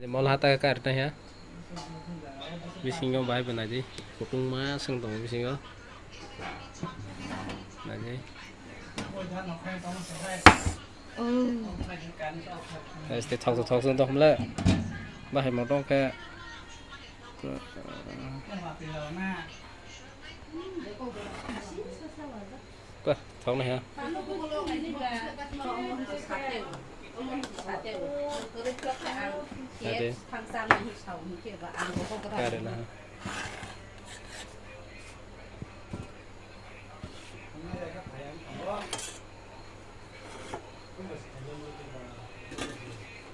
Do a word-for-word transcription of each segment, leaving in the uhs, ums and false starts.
Mol hata kar ta ya. Bisingo bai bana di. Kutung ma seng tong bisingo. Nai. Este thok thok sung tong le. Bahai motong ke. Ba, thok nai ha. Ade. Kare na ha.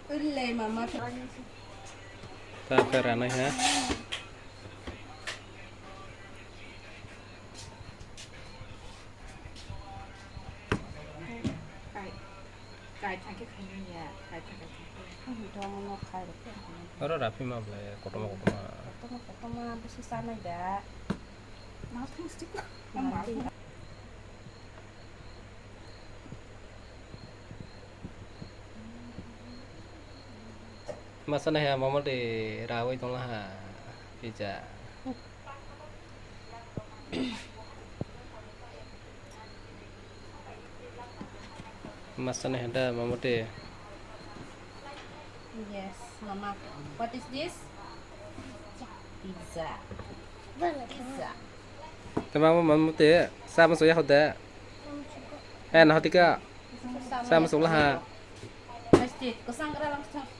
Ule mama. Ta kara nai ha. Kai, kai thangkhe khainai ya, kai thangkhe thangkhe. Ang dong no khai rok khe. Oro rapi ma ble kotorma kotorma. Kotorma kotorma bisi sanai da. Ma thang stick. Ma thang. Masa nai ha momo de rawi tong ha pizza. Masa nai ha da momo de. Yes, mama. What is this? Pizza. Pizza. Tama mo momo de sa mo soya hoda. Eh, na hotika. Sa mo sola ha. Plastic, kesang kera langsung.